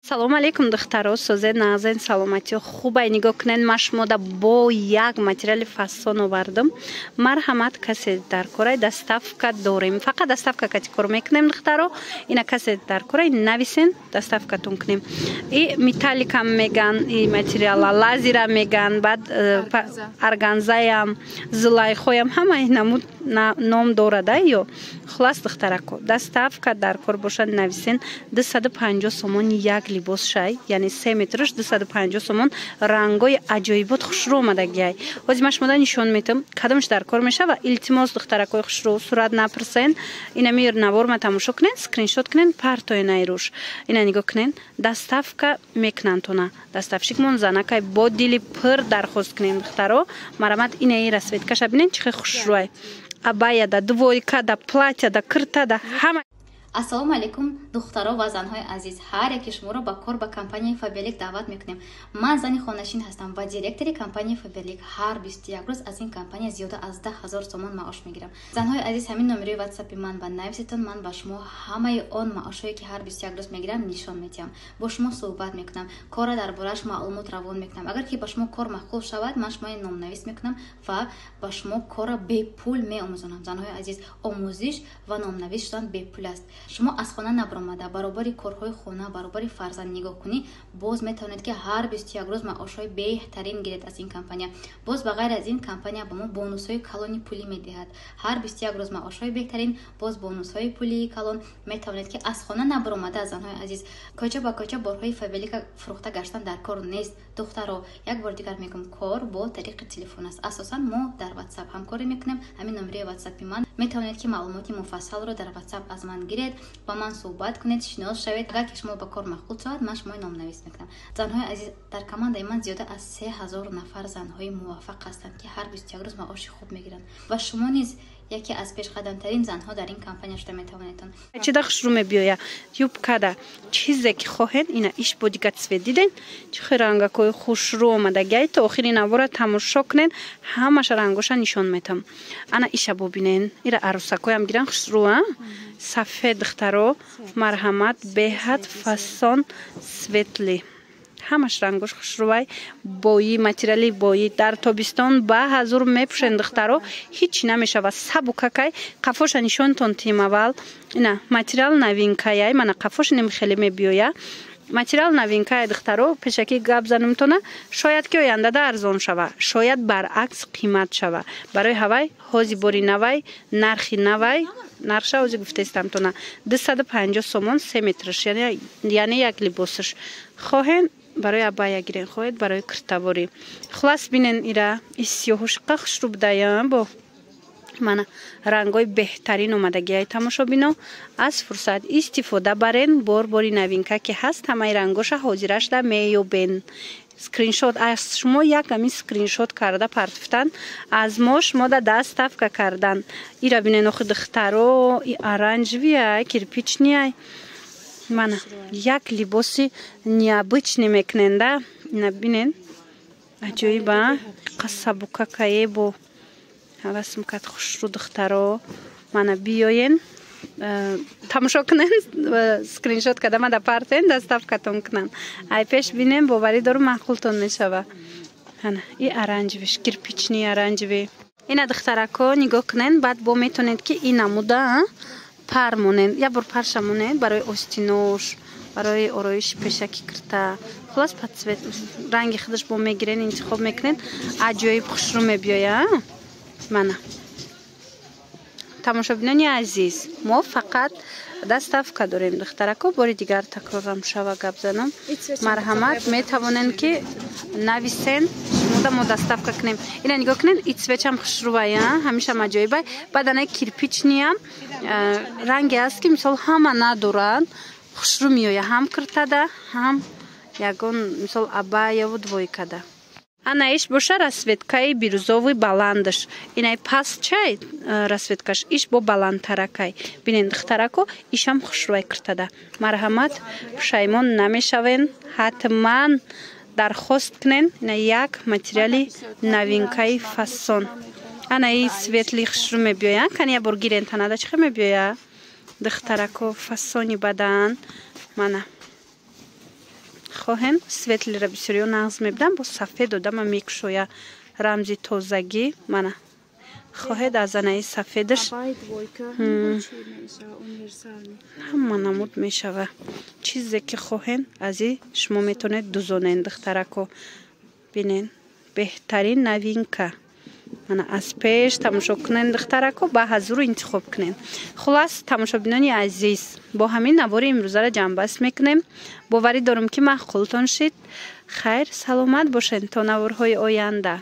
Салому алейкум, духтаро, созед, нағзен, саломатиё хубай? Нигоҳ кунед, ман шумода бо як материали фасон овардам. Марҳамат, касе дар корай, доставка дорем, фақат доставка кати кор мекунем. Духтаро, ина касе дар корай, нависен, доставкатон кунем. И металликам меган, и материала лазира меган, баъд органзаям, зулайхоям, ҳамаи намуд ном дорада ё. Хулас, духтарако, доставка дар кор бошад, нависен. 250 сомон як либос шай, яъне 3 метраш 250 сомон. Рангои аҷоибот хушрӯ омадагиай. Ҳозир ман шумода нишон метам, кадомш дар кор мешава. Илтимос, духтаракои хушрӯ, сурат напурсен, инами наворма тамошо кунен, скриншот кунен, партоен айрӯш. Ина нигоҳ кунен, доставка мекунанд тона. Доставщикмон занакай, бо дили пир дархост кунем. Духтаро, марамат, инаи расцветкаша бинен, чӣ хел хушрӯай. Абаяда, двойкада, платьяда, киртада, ҳама. Ассалому алайкум, духтаро ва занҳои азиз! Ҳар яке шуморо ба кор ба компанияи Фаберлик даъват мекунем. Ман зани хонашин ҳастам ва директори компанияи Фаберлик. Ҳар 21 рӯз аз ин компания зиёда аз 10 000 сомон маош мегирам. Занҳои азиз, ҳамин номерои ватсапи ман ба нависетон. Ман ба шумо ҳамаи он маошҳое, ки ҳар 21 рӯз мегирам, нишон медиҳам, бо шумо суҳбат мекунам, корра дар борааш маълумот равон мекунам. Агар ки ба шумо кор маъқул шавад, ман шумои номнавис мекунам ва ба шумо корра бепул меомӯзонам. Занҳои азиз, омӯзиш ва номнавис шудан бепул аст. Шумо аз хона набаромада, баробари корҳои хона, баробари фарзанд нигоҳкунӣ, боз метавонед, ки ҳар 21 рӯз маошҳои беҳтарин гиред аз ин компания. Боз ба ғайр аз ин, компания ба мо бонусҳои калони пулӣ медиҳад. Ҳар 21 рӯз маошҳои беҳтарин, боз бонусҳои пулии калон. Метавонед, ки аз хона набаромада, занҳои азиз, кӯча ба кӯча борҳои Фаберлика фурӯхта гаштан дар кор нест. Духтаро, як бори дигар мегӯм, кор бо тариқи телефон аст. Асосан мо дар Ватсап ҳамкорӣ мекунем. Ҳамин номерои ватсапи ман, метавонед, ки маълумоти муфассалро дар Ватсап аз ман гиред, ба ман суҳбат кунед, шинос шавед. Агар ки шумо ба кор маъқул шавад, ман шумои номнавис мекунам. Занҳои азиз, дар командаи ман зиёда аз 3000 нафар занҳои муваффақ ҳастанд, ки ҳар 21 рӯз маоши хуб мегиранд, ва шумо низ яке аз пешқадамтарин занҳо дар ин компания шуда метавонедон. Чида хушрӯ мебиёя, юбкада, чизе ки хоҳед. Ина иш бо дига цвет, диден, чӣ хел рангакҳои хушрӯ омадагиай. То охири навора тамошо кунен, ҳамаша рангоша нишон метам. Ана иша бубинен, ира арӯсакҳоям гиран, хушрӯ, а сафед. Духтаро, марҳамат, беҳад фасон, светлый, ҳамаш рангош хушрӯвай. Бои материали бои, дар тобистон ба ҳазур мепӯшен, духтаро, ҳеҷ намешава, сабукакай. Қафоша нишонтон тим аввал. Ина материал новинкаяй, мана қафош нем хеле мебиёя. Материал новинкая, духтаро, пешакӣ гап занумтона, шояд ки ояндада арзон шава, шояд баръакс қимат шава. Барои ҳавай ҳози бори навай, нархи навай. Нархша ҳози гуфтаистамтона: 250 сомон 3 метраш, яъне як либосаш. Хоҳен, барои абая гирен, хоҳед, барои киртаворӣ. Хулас, бинен, ира и сиёҳушқа хушрӯ будаям. Бо мана рангҳои беҳтарин омадагиай. Тамошобино, аз фурсат истифода барен. Бор бори новинка ки ҳаст, ҳамаи рангоша ҳозирашда меёбен. Скриншот аз шумо як ами скриншот карда партифтан, аз мо шумода доставка кардан. Ира бинен, охи духтаро, и оранжевыйай, кирпичныйай. Мана як либоси необычный мекуненда. Ина бинен, аҷоиба, қасабукакае, бо ҳавасм кард, хушрӯ. Духтаро, мана биёен, тамошо кунен, скриншот карда мада партен, доставкатон кунан. Ай пеш бинем, боварӣ дорум, маъқултон мешава. Ана и оранжевыйш, кирпичный, оранжевый. Ина, духтарако, нигоҳ кунен. Баъд бо метонед, ки ин намуда пар монед, як бор парша монед, барои остинош, барои ороиши пешакӣ кирта. Хулас, под цвет ранги худаш бо мегирен, интихоб мекунед, аҷоиб хушрӯ мебиёя. Мана, тамошобинони азиз, мо фақат доставка дорем. Духтарако, бори дигар такрорам шава гап занам. Марҳамат, метавонен, ки нависен, шумода мо доставка кунем. Ина нигоҳ кунен, и цветчам хушрӯвая, ҳамешам аҷоибай. Баъд анаи кирпичныйам ранге аст, ки мисол ҳама надоранд, хушрӯ меоя, ҳам киртада, ҳам ягон мисол абаяву двойкада. Ана иш боша расцветкаи бирюзовый, баландаш. Инай пастчай расцветкаш, иш бо баландтаракай. Бинен, духтарако, ишам хушрӯай киртада. Марҳамат, пушаймон намешавен, ҳатман дархост кунен. Ина як материали новинкаи фасон. Ана и светлый хушрӯ мебиёя. Кани я бор гирен, танада чӣ хел мебиёя, духтарако, фасони бадан. Мана. Хоҳен, светлый ра бисёриё нағз мебинам, бо сафед одама мекушоя, рамзи тозагӣ. Мана, хоҳед, аз анаи сафедаш ҳама намуд мешава. Чизе ки хоҳен, аз и шумо метавонед дузонен, духтарако. Бинен, беҳтарин новинка. Мана, аз пеш тамошо кунен, духтарако, ба ҳазуру интихоб кунен. Хулас, тамошобинони азиз, бо ҳамин навори имрӯзаро ҷамъбаст мекунем. Боварӣ дорам, ки маъқултон шид. Хайр, саломат бошед то наворҳои оянда.